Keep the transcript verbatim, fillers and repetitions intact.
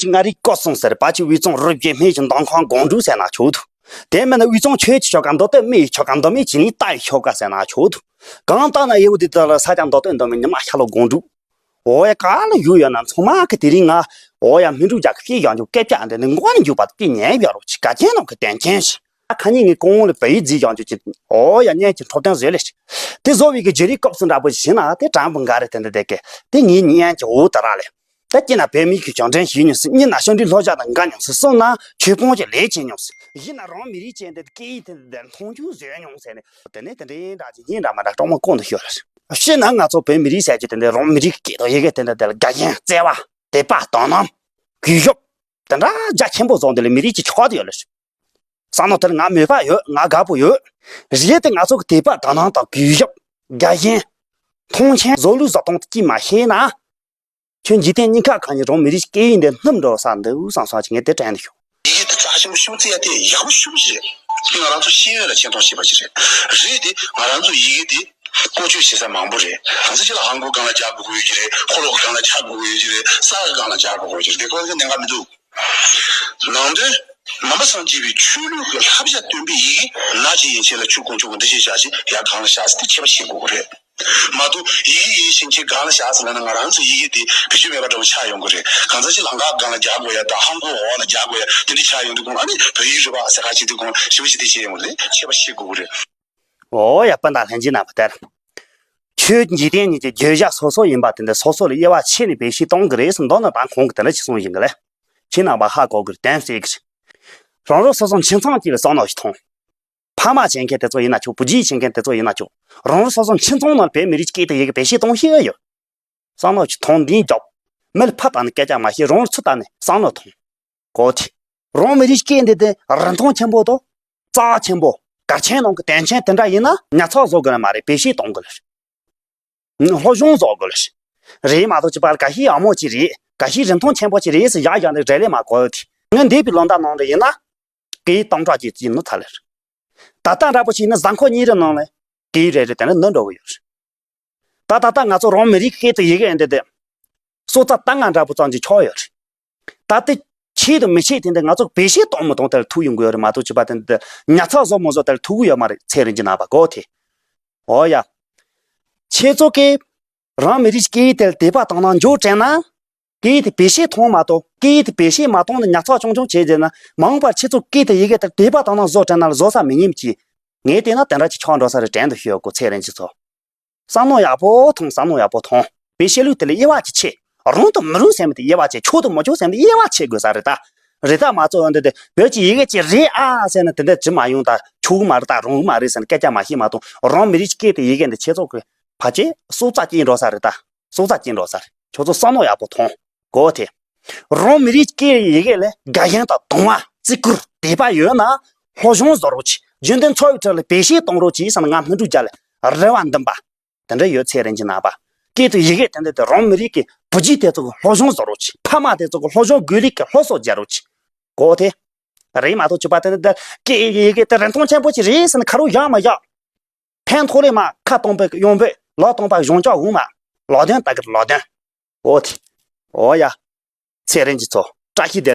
ཅིག་མངའ་རིས་བསྐོར་སོང་ཟེར། བ་ཅིག་དབུས་གཙང་རུ་བརྒྱུད་སྨད་ཀྱི་མདོ་ཁམས་སྒང་དྲུག་ཟེར་ན་ཆོག་འདུག། དེ་མིན་ན་དབུས་གཙང་ཆོས་ཀྱི་ཆོལ་ཁ། མདོ་སྟོད་སྨད་ཀྱི་ཆོལ་ཁ། མདོ་སྨད་བྱེ་རྙིག་རྟ་ཡི་ཆོལ་ཁ་ཟེར་ན་ཆོག་འདུག། གང་ལྟར་ན་ཡེ་བོ་དེ་དག་ལ་ས་ཆ་མདོ་སྟོད་མདོ་སྨད་ཉི་མ་ཤར་ལྷོ་སྒང་དྲུག། འོ་ཡ། ག་ལ་བཞུགས་ཡོད་ན་ཚང་མ་གི་དེ་རིང་ང་འོ་ཡ་སྨིན་དྲུག་རྒྱལ་ཁབ་སྐྱིད་ཡང་ཆོག། སྐད་ཆ་འདི་ནི་མགོ་ནས་མཇུག་བར་དུ་ཉན་ཡོད་རོགས་གྱིས། ག་ཅན་ནང་གི་དོན་ཅན་ཞིག། ཨ་ཁ་ཉིན་ངའི་ཀོང་བོ་ལ་བོད་ཡིག་རྫིས་ཡང་ཆོག་གྱིས། འོ་ཡ། སྙན་གྱི་འཕྲོད་བསྟེན་བཟོས་ལེ་ཞིག། དེ་བཟོ་བའི་གི་བརྗེ་རེས་སྐབས་སུ་འདྲ་པོ་ཞིག་ན་དེ་དྲང་པོ་འགའ་རེ་དེ་འདི་དེ་གི་དེ་ངའི་སྙན་གྱི་འོ་དེ་ར་ལས། ད་སྐྱིད་ན་བོད་མི་གི་གྱང་ཕྲན་ཞིག་མྱོང་སྲིད། གཉིས་ན་ཞབས་འདྲེན་ལྷོ་བཞག་དང་འགའ་མྱོང་སྲིད། གསུམ་ན་ཆོས་སྤོང་གི་ལས་བྱེད་མྱོང་སྲིད། བཞི་ན་རང་མི་རིགས་ཅན་དེ་སྐད་ཡིག་དེ་འདི་མཐོང་ཆུང་བཟོས་མྱོང་ཟེར་ནས། དེ་ནས་དེ་འདྲའི་འདྲ་ཅིག་སྙིང་འདྲ་མ་འདྲ་གྲོགས་མོ་ཀོང་དུ་ཤོར་རེད། ཕྱི་ན་ང་ཚོ་བོད་མི་རིགས་ཟེར་རྒྱུ་དེ་འདི་རང་མི་རིགས་ཀྱི་སྐད་དང་ཡི་གེ་དེ་འདི་དེ་ལ་དགའ་ཞེན། བརྩེ་བ། དད་པ། དོ་སྣང་། གུས་ཞབས། དེ་འདྲ་རྒྱ་ཆེན་པོ་བཟོ་འདི་ལ་མི་རིགས་ཀྱི་ཆགས་དེ་ཡོད་ལ། བསམ་བློ་དེར་ང་མོས་པ་ཡོད། ང་དགའ་པོ་ཡོད། རེད་དེ་ང་ཚོ་གི་དད་པ་དོ་སྣང་དང་གུས་ཞབས། དགའ་ཞེན། མཐོང་ཆེན། བཟོ་ལུགས་བཟོ་སྟངས་དེ་ཅིག་མ་ཤེས་ན། ཁྱོད་འཇིག་རྟེན་སྙིང་ཁ་གང་ཉིད་རང་མི་རིགས་སྐད་ཡིག་འདི་སྣུམ་འགྲོ་ས་འདུག་བསམ་སོང་ཅིག་ངས་དེ་དྲན་འདུག་ཤོག། ཡི་གེ་དེ་རྩ་ཆེན་པོ་ཤུགས་རྩི་ཡ་དེ་ཡག་པོ་ཤུགས་ཆེ་རེད། ང་རང་ཚོ་ཤེས་ཡོན་ལ་ཆེ་མཐོང་བྱེད་པ་ཞིག་རེད། རེད་དེ་ང་རང་ཚོ་ཡི་གེ་དེ་བཀོལ་སྤྱོད་བྱེད་ས་མང་པོ་རེད། གང་ཟག་ཅིག་ལ་ཧང་གོའི་སྒང་ལ་རྒྱག་དགོས་ཀྱི་རེད། ཁོ་ལོ་གི་སྒང་ལ་རྒྱག་དགོས་ཀྱི་རེད། ས་གི་སྒང་ལ་རྒྱག་དགོས་ཀྱི་རེད། དེ་ཁོ་ཚོ་གནད་འགག་མི་འདུག། ནང་དོན། ནང་པ་སངས་རྒྱས་པའི་ཆོས་ལུགས་ཀྱི་བསླབ་བྱ་སྟོན་པའི་ཡི་གེ་ན་ཅི་ཡིན་ཆེད་ལ་ཆུ་དཀོན་མཆོག་གི་འདི་ཞིག་བཞག་ཞིག་ཡར་སྒང་ལ་བཞག་ཟེར་དེ་ཁྱད་པར་ཤེས་དགོས་ཀྱི་རེད། མ་གཏོགས་ཡི་གེ་ཡིན་ཕྱིན་ཆད་སྒང་ལ་བཞག་ཟེར་ལབ་ན་ང་རང་ཚོ་ཡི་གེ་དེ་བེད་སྤྱོད་མེད་པ་འདྲ་བོ་ཆགས་ཡོང་གི་རེད། གང་ཟག་ཅིག་ལམ་ཁ་སྒང་ལ་རྒྱག་དགོས་ཡ་དང་ཧང་གོ་འོག་ལ་རྒྱག་དགོས་ཡ་དེ་འདྲ་ཆགས་ཡོང་དུས་གོང་ཨ་ནི་བོད་ཡིག་རེད་པ་ཟེར་ཁ་ཅིག་དུས་གོང་ཞིབ་ཞིབ་དེ་བྱས་ཡོང་གི་རེད། ཁྱད་པར་ཤེས་དགོས་ཀྱི་རེད། འོ་ཡ། སྤུན་ཟླ་ལྷན་རྒྱས་རྣམ་པ་དེར། ཆོས་འཇིག་རྟེན་གཉིས་ཀྱི་བརྗོད་བྱ་སོ་སོ་ཡིན་པ་དེ་འདི་སོ་སོ་ལ་དབྱེ་བ་ཕྱེ་ནས་བེད་སྤྱོད་གཏོང་གི་རེད་ཟེར་མདོར་ན་ད་གོང་གི་དེ་འདྲ་ཞིག་གསུངས་ཡིན་གི་ལེ། ཁྱེད་རྣམ་པ་ཧ་གོ་གི་རེད། དོན་གསལ་གི་རེད། རང་རང་སོ་སོ་ཁྱིམ་ཚང་གཅིག་ལ་བསམ་བློ་ཞིག་ཐོངས། ཕ་མ་བྱེད་མཁན་དེ་ཚོ་ཡིན་ན་ཆོག། བུ་རྒྱུད་བྱེད་མཁན་དེ་ཚོ་ཡིན་ན་ཆོག། རང་རང་སོ་སོ་ཁྱིམ་ཚང་ནང་བོད་མི་རིགས་སྐད་དང་ཡི་གེ་བེད་སྤྱོད་གཏོང་ཤེས་ཡོད། བསམ་བློ་ཞིག་ཐོངས། འདིའི་རྒྱབ། མི་ལ་ཕར་བལྟས་ནས་སྐད་ཆ་མ་བཤད། རང་ལ་ཚུར་བལྟས་ནས་བསམ་བློ་ཐོངས། གོ་ཐི། རང་མི་རིགས་སྐད་འདི་དེ་རིན་ཐང་ཆེན་པོ་དང་། རྩ་ཆེན་པོ། གལ་ཆེན་ནང་གི་དོན་ཆེན་དེ་འདྲ་ཡིན་ན་ཉར་ཚགས་བཟོ་དགོས་ནི་མ་རེད། བེད་སྤྱོད་གཏོང་དགོས་ལ། སློབ་སྦྱོང་བཟོ་དགོས་ལ། རེད་མ་གཏོགས་ཅི་པར་འགའ་ཤས་ཡག་མོ་ཅིག་རེད། འགའ་ཤས་རིན་ཐང་ཆེན་པོ་ཅིག་རེད་ཟེར་བཞག་བཞག་ནས་རེ་ལས་མ་གོ་ཐི། ངས་འདས་པའི་ལོ་ཟླ་ནང་ལ་ཡིན་ན། སྐད་ཡིག་སྟོང་ཕྲག་གཅིག་ཡིན་ནོ་ཚ་ལེར། ད་ལྟ་འདྲ་པོ་ཞིག་ཡིན་ན་གཟའ་འཁོར་གཉིས་རེ་ནང་ལ་སྐད་ཡིག་རེ་རེ་དེ་འདྲ་ནོར་འགྲོ་གི་ཡོད་རེད། ད་ད་ལྟ་ང་ཚོ་རང་མི་རིགས་སྐད་དང་ཡི་གེ་འདི་དེ། སྲོག་རྩ་ལྟ་ང་འདྲ་པོ་ཙམ་གྱི་ཆོག་ཡོད་རེད། ད་དེ་ཆེ་དང་མི་ཆེ་དེ་འདི་ང་ཚོ་བེད་སྤྱོད་གཏོང་མི་གཏོང་དེ་ལ་ཐུག་ཡོང་གི་ཡོད་རེད་མ་གཏོགས་ཅི་པ་དེ་འདི་ཉར་ཚགས་བཟོ་མི་བཟོ་དེ་ལ་ཐུག་གི་ཡོད་མ་རེད། ཚེ་རིང་གི་རྣམ་པ་གོ་ཐི། འོ་ཡ། ཁྱེད་ཚོ་གིས་རང་མི་རིགས་སྐད་ཡིག་དེ་ལ་དད་པ་དང་སྣང་འཇོག་དྲན་ན། སྐད་ཡིག་དེ་བེད་སྤྱོད་གཏོང་མ་གཏོང་། སྐད་ཡིག་དེ་བེད་སྤྱོད་མ་གཏོང་ནས་ཉར་ཚགས་ཆུང་ཆུང་བྱས་བྱས་ན། མ་འོངས་པར་ཁྱེད་ཚོ་སྐད་དང་ཡི་གེ་དེར་དད་པ་དང་སྣང་བཟོ་དྲན་ན་ལ་བཟོ་ས་མི་ཉན་གྱི། ངས་བལྟས་ན་དེ་འདྲ་ཅིག་ཆགས་འགྲོ་ས་རེད་དྲན་དུ་ཤོད་གོ། ཚེ་རིང་གི་ཚོ། བསམ་བློ་ཡག་པོ་ཐོངས། བསམ་བློ་ཡག་པོ་ཐོངས། བོད་ཆོས་ལུགས་དེ་ལ་དབྱེ་བ་ཅིག་ཕྱེ། རང་དང་མི་རུང་ཟེར་མི་དེ་དབྱེ་བ་ཕྱེ། ཆོག་དང་མི་ཆོག་ཟེར་མི་དེ་དབྱེ་བ་ཕྱེ་དགོས་ས་རེད་ད། རེད་ད་མ་གཏོགས་འདི་དེ་བོད་ཀྱི་ཡི་གེ་ཅིག་རེད་ཨ་ཟེར་ན་དེ་འདྲ་ཅི་མ་ཡོང་ད། ཆོག་གི་མ་རེད་ད། རུང་གི་མ་རེད་ཟེར་ན་སྐད་ཆ་མ་བཤད་མ་གཏོགས། རང་མི་རིགས་སྐད་དང་ཡི་གེ་འདི་ཁྱེད་ཚོ་གི་ཕལ་ཆེར་སྲོག་རྩ་གཅིག་འགྲོ་ས་རེད་ད། སྲོག་རྩ་གཅིག་འགྲོ་ས་རེད། ཁྱོད་ཚོ་བསམ་བློ་ཡག་པོ་ཐོངས། གོ་ཐི། རང་མི་རིགས་སྐད་ཡི་གེ་ལ་དགའ་ཞེན་དང་དུང་བ། བརྩི་བཀུར། དད་པ་ཡོད་ན། སློབ་སྦྱོང་བཟོ་རོགས་གྱིས། རྒྱུན་ལྡན་འཚོ་བའི་ཁྲོད་ལ་བེད་སྤྱོད་གཏོང་རོགས་གྱིས་བསམ་ན་ང་སྨིན་དྲུག་རྒྱལ་ལ་རེ་བ་འདུན་པ། དེ་འདྲ་ཡོད། ཚེ་རིང་གི་རྣམ་པ། སྐད་དང་ཡི་གེ་དེ་འདྲ་དེ་རང་མི་རིགས་ཀྱི་བུ་རྒྱུད་དེ་ཚོ་གི་སློབ་སྦྱོང་བཟོ་རོགས་གྱིས། ཕ་མ་དེ་ཚོ་གི་སློབ་སྦྱོང་དགོས་ལུགས་ཀྱི་སློབ་གསོ་རྒྱག་རོགས་གྱིས། གོ་ཐི། རེད་མ་གཏོགས་ཅི་པ་དེ་འདྲ་དེ་སྐད་ཡི་གེ་དེ་རིན་ཐང་ཆེན་པོ་ཅིག་རེད་ཟེར་ནས་ཁ་རོག་བཞག་མ་བཞག། ཕན་ཐོགས་ལས་མ་ཁ་སྟོང་པའི་གཡང་འབོད། ལག་སྟོང་པ་གཞུང་ལྕགས་འུ་མ། ལག་ལྡན་ལྟ་གི་ལག་ལྡན། འོ་དེ། འོ་ཡ། ཚེ་རིང་གི་ཚོ། བཀྲ་ཤིས་བདེ་ལེགས།